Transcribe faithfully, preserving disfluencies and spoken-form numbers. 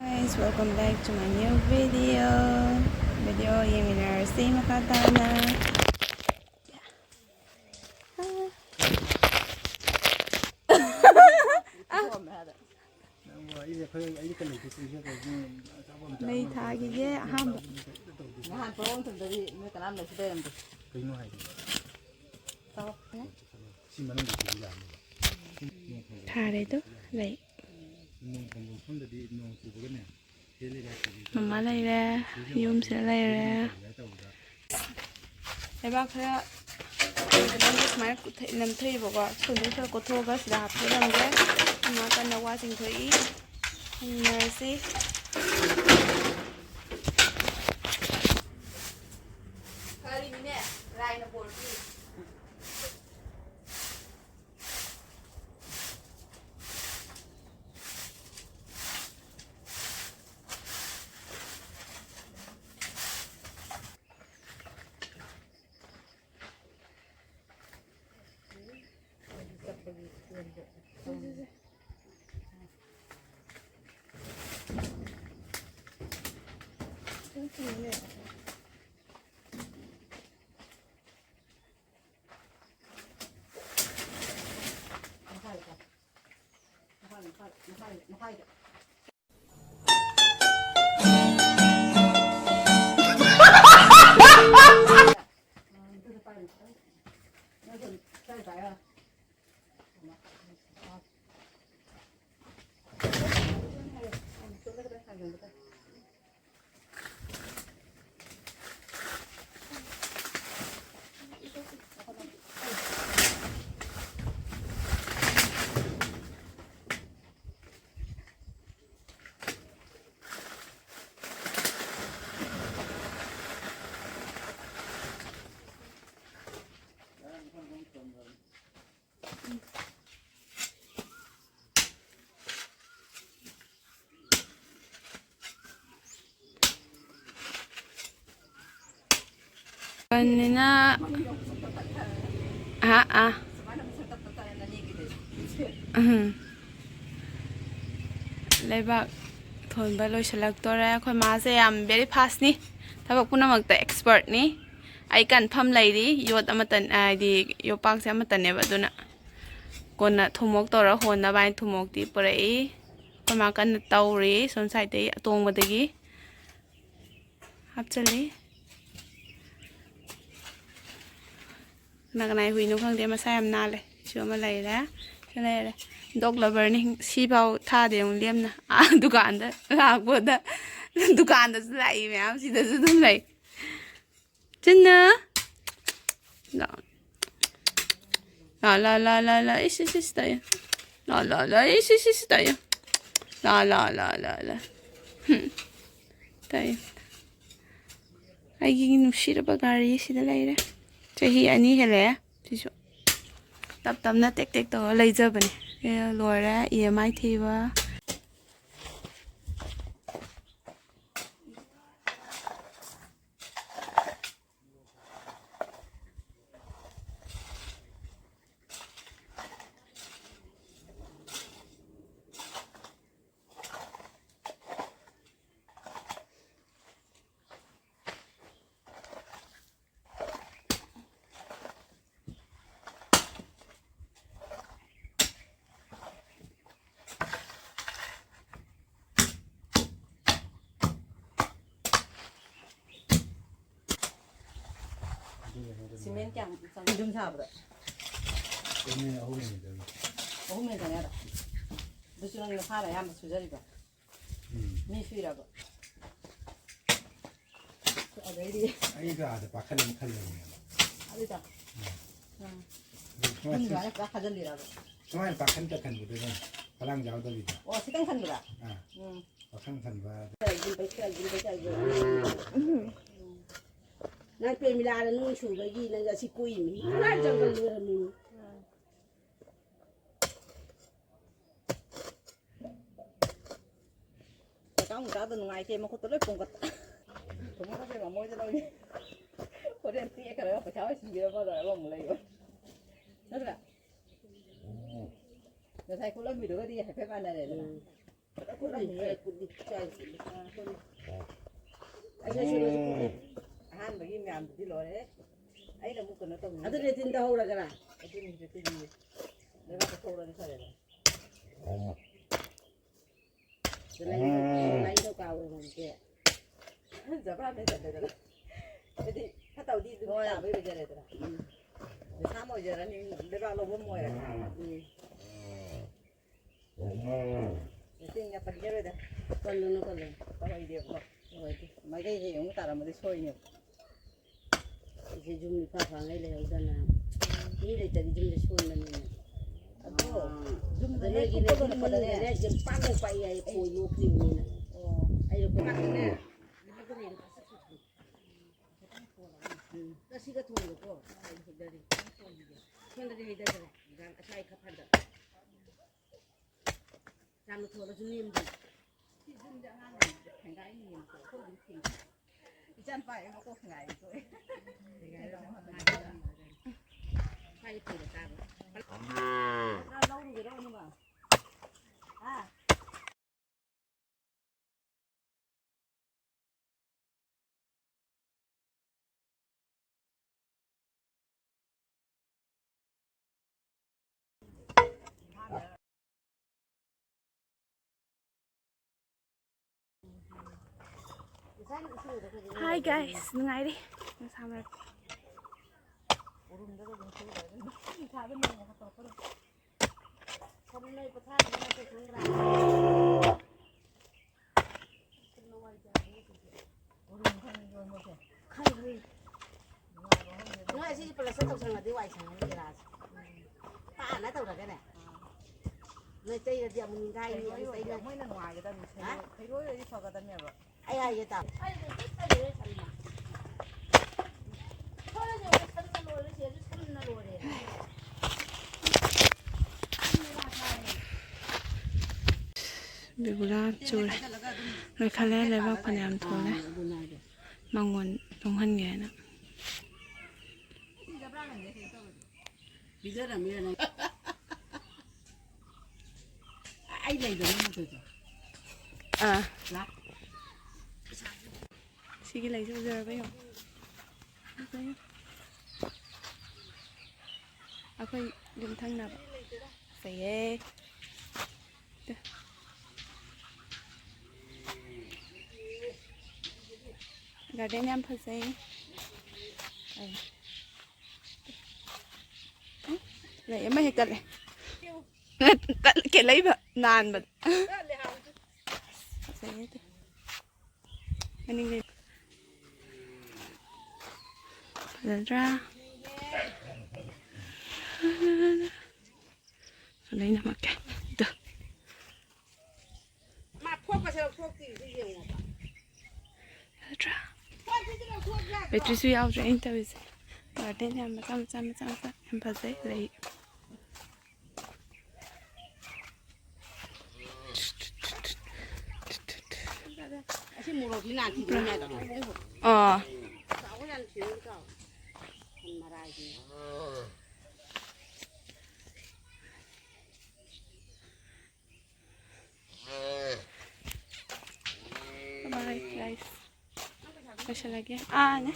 Guys, welcome back to my new video. Video ꯌꯦꯡꯃꯤꯟꯅꯔꯁꯤ ꯃꯈꯥ ꯇꯥꯅ꯫ ꯃꯩ ꯊꯥꯈꯤꯒꯦ ꯑꯍꯥꯟꯕ꯫ ꯅꯍꯥꯟ ꯄꯣꯔꯣꯝ ꯊꯝꯗꯕꯤ ꯅꯣꯏ ꯀꯅꯥꯝ ꯂꯩꯁꯨ ꯂꯩꯔꯝꯗꯦ꯫ ꯀꯩꯅꯣ ꯍꯥꯏꯗꯤ? ꯇꯧꯔꯛꯄꯅꯦ꯫ ꯁꯤ ꯃꯅꯨꯡꯗ ꯊꯤꯕ ꯌꯥꯅꯤꯕ꯫ ꯊꯥꯔꯦꯗꯣ ꯂꯩ꯫ ꯅꯣꯡ ꯐꯪꯕ ꯃꯐꯝꯗꯗꯤ ꯅꯣꯡ ꯆꯨꯕꯒꯅꯦ꯫ ꯃꯃꯥ ꯂꯩꯔꯦ, ꯌꯨꯝꯁꯤꯗ ꯂꯩꯔꯦ꯫ ꯂꯩꯕꯥꯛ ꯈꯔ ꯂꯩꯗꯅ ꯁꯨꯃꯥꯏꯅ ꯀꯨꯊ-, ꯅꯝꯊꯩꯕꯀꯣ꯫ ꯁꯤꯒꯨꯝꯕꯁꯤ ꯈꯔ ꯀꯣꯠꯊꯣꯛꯑꯒ ꯁꯤꯗ ꯍꯥꯞꯆꯤꯜꯂꯝꯒꯦ꯫ ꯏꯃꯥ ꯀꯟꯅ ꯋꯥ ꯆꯤꯡꯊꯣꯛꯏ꯫ ꯌꯦꯡꯅꯔꯁꯤ꯫ ꯐꯔꯤꯃꯤꯅꯦ, ꯂꯥꯏꯅ ꯕꯣꯔ ꯄꯤ꯫ ꯀꯟꯅꯤꯅ꯫ ꯑꯥ, ꯑꯥ꯫ ꯎꯝ꯫ ꯂꯩꯕꯥꯛ ꯍꯣꯟꯕ ꯂꯣꯏꯁꯤꯜꯂꯛꯇꯣꯔꯦ꯫ ꯑꯩꯈꯣꯏ ꯃꯥꯁꯦ ꯌꯥꯝ very fastꯅꯤ, ꯊꯕꯛ ꯄꯨꯝꯅꯃꯛꯇ expertꯅꯤ꯫ ꯑꯩ ꯀꯟꯐꯝ ꯂꯩꯔꯤ, ꯌꯣꯠ ꯑꯃꯇ, ꯍꯥꯏꯗꯤ ꯌꯣꯄꯥꯛꯁꯦ ꯑꯃꯇꯅꯦꯕ, ꯑꯗꯨꯅ ꯀꯣꯟꯅ ꯊꯨꯝꯃꯣꯛ ꯇꯧꯔ ꯍꯣꯟꯅꯕ ꯍꯥꯏꯅ ꯊꯨꯝꯃꯣꯛꯇꯤ ꯄꯨꯔꯛꯏ꯫ ꯑꯩꯈꯣꯏ ꯃꯥ ꯀꯟꯅ ꯇꯧꯔꯤ ꯁꯣꯝ ꯁꯥꯏꯗꯇꯒꯤ ꯑꯇꯣꯡꯕꯗꯒꯤ꯫ ꯍꯥꯞꯆꯤꯜꯂꯤ꯫ ꯀꯅꯥ ꯀꯅꯥꯏ ꯍꯨꯏꯅꯣ ꯈꯪꯗꯦ, ꯃꯁꯥ ꯌꯥꯝ ꯅꯥꯜꯂꯦ꯫ ꯁꯤꯁꯨ ꯑꯃ ꯂꯩꯔꯦ꯫ ꯁꯤ ꯂꯩꯔꯦ꯫ Dog loverꯅꯤ꯫ ꯁꯤꯐꯥꯎ ꯊꯥꯗꯦ ꯑꯃꯨꯛ ꯂꯦꯝꯅ꯫ ꯑꯥ, ꯗꯨꯀꯥꯟꯗ ꯂꯥꯛꯄꯗ, ꯗꯨꯀꯥꯟꯗꯁꯨ ꯂꯥꯛꯏ ꯃꯌꯥꯝ, ꯁꯤꯗꯁꯨ ꯑꯗꯨꯝ ꯂꯩ꯫ ꯆꯤꯟꯅ꯫ ꯂꯥ꯫ ꯂꯥ, ꯂꯥ, ꯂꯥ, ꯂꯥ, ꯂꯥ꯫ ꯏꯁ, ꯏꯁ, ꯏꯁ ꯇꯥꯏ꯫ ꯂꯥ, ꯂꯥ, ꯂꯥ꯫ ꯏꯁ, ꯏꯁ, ꯏꯁ ꯇꯥꯏ꯫ ꯂꯥ, ꯂꯥ, ꯂꯥ, ꯂꯥ, ꯂꯥ꯫ ꯍꯨꯝ꯫ ꯇꯥꯏ꯫ ꯑꯩꯒꯤ ꯅꯨꯡꯁꯤꯔꯕ ꯒꯥꯔꯤ ꯁꯤꯗ ꯂꯩꯔꯦ꯫ ꯆꯍꯤ ꯑꯅꯤ ꯍꯦꯜꯂꯛꯑꯦ ꯁꯤꯁꯨ꯫ ꯇꯞ ꯇꯞꯅ ꯇꯦꯛ ꯇꯦꯛ ꯇꯧꯔ ꯂꯩꯖꯕꯅꯦ꯫ ꯑꯦ, ꯂꯣꯏꯔꯦ ꯏ ꯑꯦꯝ ꯑꯥꯏ ꯊꯤꯕ꯫ ꯁꯤꯃꯦꯟ ꯀꯌꯥꯝ ꯆꯪꯉꯤ? ꯌꯨꯝ ꯁꯥꯕꯗ? ꯁꯤꯃꯦꯟ ꯑꯍꯨꯝ ꯍꯦꯟꯅ ꯆꯪꯉꯤ꯫ ꯑꯍꯨꯝ ꯍꯦꯟꯅ ꯆꯪꯉꯦ ꯍꯥꯏꯔꯣ? ꯑꯗꯨꯁꯨ ꯅꯪ ꯅꯁꯥꯅ ꯑꯌꯥꯝꯕ ꯁꯨꯖꯔꯤꯕ? ꯎꯝ꯫ ꯃꯤ ꯁꯨꯏꯔꯕ? ꯑꯗꯩꯗꯤ ꯑꯩꯒ ꯑꯥꯗ ꯄꯥꯈꯠ ꯑꯃ ꯈꯜꯂꯕꯅꯦꯕ꯫ ꯑꯗꯨꯏꯗꯣ? ꯎꯝ꯫ ꯎꯝ꯫ ꯑꯗꯨ ꯁꯨꯃꯥꯏꯅ ꯌꯨꯝ ꯑꯗꯨꯃꯥꯏꯅ ꯄꯨꯔꯥ ꯈꯥꯖꯤꯜꯂꯤꯔꯕ? ꯁꯨꯃꯥꯏꯅ ꯄꯥꯈꯠ ꯈꯟꯕꯗꯨꯅ ꯐꯂꯥꯡ ꯌꯥꯎꯗꯕꯤꯗ꯫ ꯑꯣ, ꯁꯤꯇꯪ ꯈꯟꯕꯗ? ꯑꯥ꯫ ꯎꯝ꯫ ꯄꯥꯈꯪ ꯈꯟꯕ꯫ ꯅꯪ ꯄ꯭ꯔꯦꯃꯤꯂꯥꯅ ꯅꯣꯏ ꯁꯨꯕꯒꯤ ꯅꯪ ꯑꯁꯤ ꯀꯣꯏꯃꯤ꯫ ꯄꯨꯔꯥ ꯖꯪꯒꯜ ꯑꯣꯏꯔꯝꯃꯤꯅꯤ꯫ ꯆꯥꯛ ꯆꯥꯗ ꯅꯨꯡꯉꯥꯏꯇꯦ, ꯃꯈꯨꯠꯇ ꯂꯣꯏ ꯄꯣꯝꯈꯠ-, ꯊꯣꯡꯕ ꯊꯣꯡꯕ ꯃꯣꯏꯗ ꯂꯧꯏ꯫ ꯍꯣꯔꯦꯟ ꯇꯦꯛꯈ꯭ꯔꯒ ꯄꯩꯁꯥ ꯑꯣꯏ ꯁꯤꯡꯕꯤꯔꯝꯃ ꯂꯣꯏꯔꯒ ꯑꯃꯨꯛ ꯂꯩꯕ꯫ ꯅꯠꯇ꯭ꯔꯥ? ꯉꯁꯥꯏ ꯈꯨꯠꯂꯝꯃꯤꯗꯨꯒꯗꯤ ꯍꯥꯏꯐꯦꯠ ꯃꯥꯟꯅꯔꯦꯗꯅ꯫ ꯎꯝ꯫ ꯑꯩꯈꯣꯏꯅ ꯍꯦꯛ ꯀꯨꯠꯂꯤ ꯆꯥꯏꯁꯤꯗꯤ꯫ ꯑꯩꯁꯨ ꯁꯤꯔꯣꯁꯨ ꯀꯨꯠꯂꯤ꯫ ꯑꯍꯥꯟꯕꯒꯤ ꯃꯌꯥꯝꯗꯨꯗꯤ ꯂꯣꯏꯔꯦ꯫ ꯑꯩꯅ ꯑꯃꯨꯛ ꯀꯩꯅꯣ ꯇꯧꯅꯤꯡꯉꯤ꯫ ꯑꯗꯨ ꯂꯦꯇꯤꯟꯗ ꯍꯧꯔꯒꯔꯥ? ꯑꯗꯨꯅꯤ ꯂꯦꯇꯤꯟꯒꯤ꯫ ꯂꯩꯕꯥꯛꯇ ꯊꯣꯛꯂꯗꯤ ꯐꯔꯦꯗꯅ꯫ ꯂꯥꯏꯅꯤꯡꯊꯧ ꯀꯥꯕ ꯑꯣꯏꯔꯝꯗꯦ꯫ ꯖꯕ꯭ꯔꯥ ꯃꯦꯟ ꯆꯠꯂꯦꯗꯅ꯫ ꯍꯥꯏꯗꯤ ꯐꯠꯇꯕꯗꯤ ꯑꯗꯨꯝ ꯍꯣꯏ꯫ ꯇꯥꯕꯩ ꯑꯣꯏꯖꯔꯦꯗꯅ꯫ ꯎꯝ꯫ ꯃꯁꯥ ꯑꯃ ꯑꯣꯏꯖꯔꯅꯤ, ꯂꯩꯕꯥꯛ ꯂꯧꯕ ꯑꯃ ꯑꯣꯏꯔꯦ꯫ ꯎꯝ꯫ ꯃꯁꯤꯡ ꯌꯥꯝ ꯄꯟꯖꯔꯣꯏꯗ꯫ ꯄꯜꯂꯨꯅꯨ, ꯄꯜꯂꯨꯅꯨ꯫ ꯇꯧꯍꯩꯗꯦꯕꯀꯣ꯫ ꯇꯧꯍꯩꯗꯦ꯫ ꯃꯥꯏꯀꯩ ꯍꯦꯛ ꯑꯃꯨꯛ ꯇꯥꯔꯝꯃꯗꯤ ꯁꯣꯏꯅꯦꯕ꯫ ꯑꯩꯁꯦ ꯌꯨꯝ ꯏꯐ ꯐꯥꯉꯩ ꯂꯩꯍꯧꯗꯅ꯫ ꯃꯤ ꯂꯩꯇ꯭ꯔꯗꯤ ꯌꯨꯝꯁꯦ ꯁꯣꯟꯕꯅꯤꯅ꯫ ꯑꯗꯣ, ꯑꯥ꯫ ꯌꯨꯝꯗ ꯑꯗꯣ ꯍꯦꯛ ꯅꯣꯏꯒꯤꯅꯦ, ꯀꯨꯞꯄꯗꯣ ꯌꯨꯝ ꯃꯅꯨꯡꯗꯅꯦ꯫ ꯌꯥꯝ ꯄꯥꯛꯅ ꯄꯥꯛꯏ ꯍꯥꯏꯌꯦ, ꯈꯣꯏ ꯂꯣꯛꯇ꯭ꯔꯤꯕꯅꯤꯅ꯫ ꯑꯣ꯫ ꯑꯩꯅ ꯀꯣꯏꯄꯥꯛꯇꯅꯦ꯫ ꯎꯝ꯫ ꯉꯁꯤꯒ ꯊꯣꯡꯉꯦꯀꯣ꯫ ꯑꯩ ꯍꯩꯗꯔꯤ꯫ ꯁꯣꯝꯗꯗꯤ ꯍꯩꯗꯈ꯭ꯔꯦ꯫ ꯉꯁꯥꯏ ꯈꯔ ꯐꯟꯗ꯫ ꯆꯥꯝꯅ ꯊꯣꯡꯉꯁꯨ ꯅꯦꯝꯗꯦ꯫ ꯁꯤ ꯌꯨꯝꯗ ꯑꯉꯥꯡ ꯂꯩꯕꯗ ꯊꯦꯡꯒꯥꯏ ꯅꯦꯝꯕꯗꯣ ꯑꯩꯈꯣꯏ ꯑꯗꯨꯝ ꯊꯦꯡꯒꯥꯏ꯫ ꯏꯆꯥ ꯅꯨꯄꯥ ꯑꯩ ꯃꯀꯣꯛ ꯊꯦꯡꯒꯥꯏ ꯇꯣꯛꯑꯦ꯫ ꯁ꯭ꯋꯥꯏꯗ ꯄꯨꯔ ꯆꯥꯕ꯫ ꯂꯧꯔꯨꯒꯦꯔꯣ ꯑꯅꯤꯃꯛ? ꯍꯥ? Hi guys, ꯅꯨꯡꯉꯥꯏꯔꯤ ꯅꯨꯡꯁꯥ ꯃꯔꯛꯇ꯫ ꯈꯪꯗ꯭ꯔꯤ꯫ ꯅꯣꯏ ꯑꯁꯤꯁꯦ ꯄ꯭ꯂꯁꯇꯔ ꯇꯧꯁꯜꯂꯗꯤ ꯋꯥꯏ ꯁꯪꯉꯅꯤ ꯖꯒꯥꯁꯦ꯫ ꯄꯥꯅ ꯇꯧꯔꯒꯅꯦ꯫ ꯅꯣꯏ ꯇꯩꯔꯗꯤ ꯑꯃꯨꯛ ꯅꯤꯡꯈꯥꯏꯅꯤ, ꯑꯃꯨꯛ ꯇꯩꯅ-, ꯃꯣꯏꯅ ꯅꯨꯡꯉꯥꯏꯒꯗꯕꯅꯤ꯫ ꯍꯥ? ꯁꯦꯡꯗꯣꯛ-, ꯁꯦꯡꯗꯣꯛꯑꯗꯤ ꯐꯒꯗꯕꯅꯦꯕ꯫ ꯑꯩ ꯍꯥꯏꯒꯦ ꯇꯥꯎ꯫ ꯑꯩ ꯑꯗꯨꯝ ꯇꯩꯔꯦ ꯁꯝꯅ꯫ ꯈꯔꯁꯦ ꯑꯩꯈꯣꯏ ꯁꯝꯅ ꯂꯣꯏꯔꯦ, ꯁꯦꯁꯨ ꯁꯝꯅ ꯂꯣꯏꯔꯦ꯫ ꯕꯤꯕꯨꯂꯥ ꯆꯨꯔꯦ꯫ ꯂꯣꯏꯈꯠꯂꯦ, ꯂꯩꯕꯥꯛ ꯐꯅꯌꯥꯝ ꯊꯣꯜꯂꯦ꯫ ꯃꯉꯣꯟ ꯇꯨꯡꯍꯟꯒꯦ ꯍꯥꯏꯅ꯫ ꯑꯩ ꯂꯩꯗꯅ ꯃꯆꯨꯗꯣ꯫ ꯑꯥ꯫ ꯁꯤꯒꯤ ꯂꯩꯁꯦ ꯐꯖꯔꯕ ꯌꯦꯡꯉꯣ꯫ ꯐꯖꯩ꯫ ꯑꯩꯈꯣꯏ ꯌꯨꯝꯊꯪꯅꯕ꯫ ꯐꯖꯩꯌꯦ꯫ ꯒꯥꯔꯗꯦꯟ ꯌꯥꯝ ꯐꯖꯩ꯫ ꯂꯩ ꯑꯃ ꯍꯦꯛ ꯇꯠꯂꯦ꯫ ꯇꯠꯀꯦ ꯂꯩꯕ ꯅꯥꯟꯕꯗ꯫ ꯐꯖꯩꯌꯦ ꯑꯗꯨ꯫ ꯃꯅꯤꯡꯗ ꯐꯖꯗ꯭ꯔꯥ? ꯑꯗꯩ ꯅꯝꯃꯛꯀꯦ꯫ ꯑꯗꯨ꯫ ꯃꯥ ꯐꯣꯀꯁ ꯂꯧꯊꯣꯛꯇ꯭ꯔꯤꯁꯦ ꯌꯦꯡꯉꯣꯕ꯫ ꯐꯖꯗ꯭ꯔꯥ? ꯐꯣꯟꯁꯤꯗꯤ ꯂꯧꯊꯣꯛ ꯌꯥꯗ꯭ꯔꯣ? ꯕꯦꯇ꯭ꯔꯤꯁꯨ ꯌꯥꯎꯗ꯭ꯔꯦ ꯑꯩꯅ ꯇꯧꯔꯤꯁꯦ꯫ ꯒꯥꯔꯗꯦꯟ ꯌꯥꯝ ꯃꯆꯥ ꯃꯆꯥ ꯃꯆꯥ ꯃꯆꯥ ꯌꯥꯝ ꯐꯖꯩ ꯂꯩ꯫ ꯑꯁꯤ ꯃꯣꯔꯣꯛꯁꯤ ꯅꯍꯥꯟ ꯊꯤꯗꯣꯛ ꯌꯥꯗꯕ꯫ ꯑꯥ꯫ ꯆꯥꯎꯕ ꯌꯥꯝ ꯊꯤꯗꯣꯛ ꯆꯥꯎ꯫ ꯃꯔꯥꯏꯁꯤꯅ꯫ Bye, guys. ꯂꯣꯏꯁꯤꯜꯂꯒꯦ꯫ ꯑꯥꯅꯦ꯫